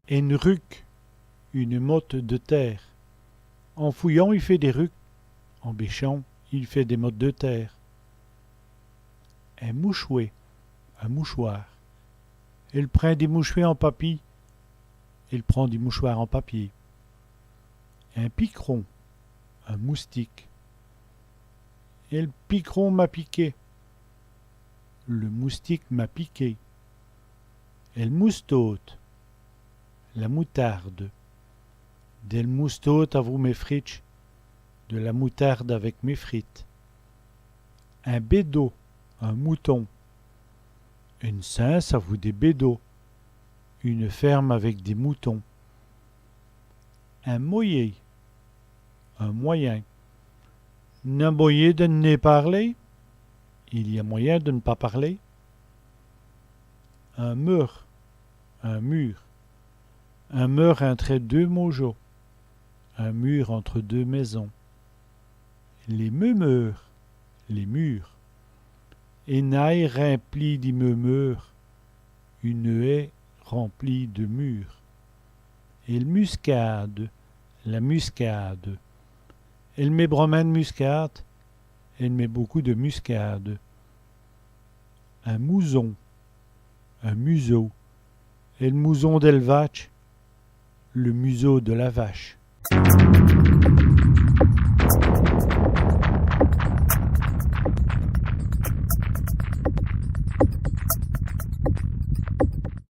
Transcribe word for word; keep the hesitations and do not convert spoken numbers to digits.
Ène ruke, une motte de terre. En fouyant, i fét dès rukes. En bêchant, il fait des mottes de terre. In mouchwè, un mouchoir. Èle prind dès mouchwès en papî. Elle prend des mouchoirs en papier. In picron, un moustique. El picron m'a piké. Le moustique m'a piqué. El moustaude, la moutarde. Dèl moustaude avou mès fritches. De la moutarde avec mes frites. In bèdot, un mouton. Ène cinse avou dès bèdots. Une ferme avec des moutons. In moyén, un moyen. N'a moyén di n' nén pârler ? Il y a moyen de ne pas parler. In mur, un mur. In mur intrè deûs maujots. Un mur entre deux maisons. Lès meumeûrs, les murs. Ène haye rimplîye di meumeûrs. Une haie remplie de murs. El muscâde, la muscade. Èle mèt brâmint d' muscâde. Elle met beaucoup de muscade. In mouson, un museau. El mouson dèl vatche, le museau de la vache.